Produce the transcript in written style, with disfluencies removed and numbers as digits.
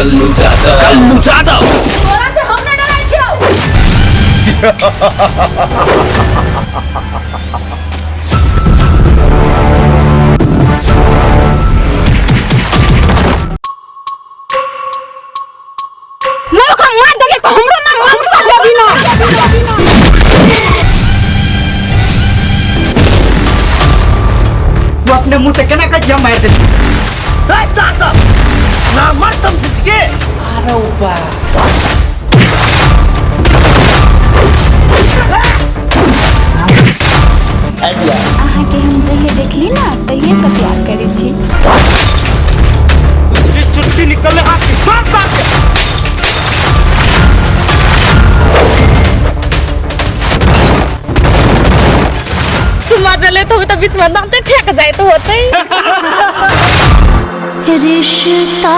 कल्लू जादव, कल्लू जादव। तोरा से हम ना डराइ छियौ। मैं ओकरा मार देलियै तऽ हमरो नाम मनसा देवी ना। तू अपने मुंह से केना कहै छी हम मारि देली? अहाँके हम जहिया देखली ना तहिए से प्यार करै छी। चुट्टी निकलले हाथ की मार साथ के। चुम्मा चले तो तऽ बीच में दांते ठेक जाइत होतै। रिश्ता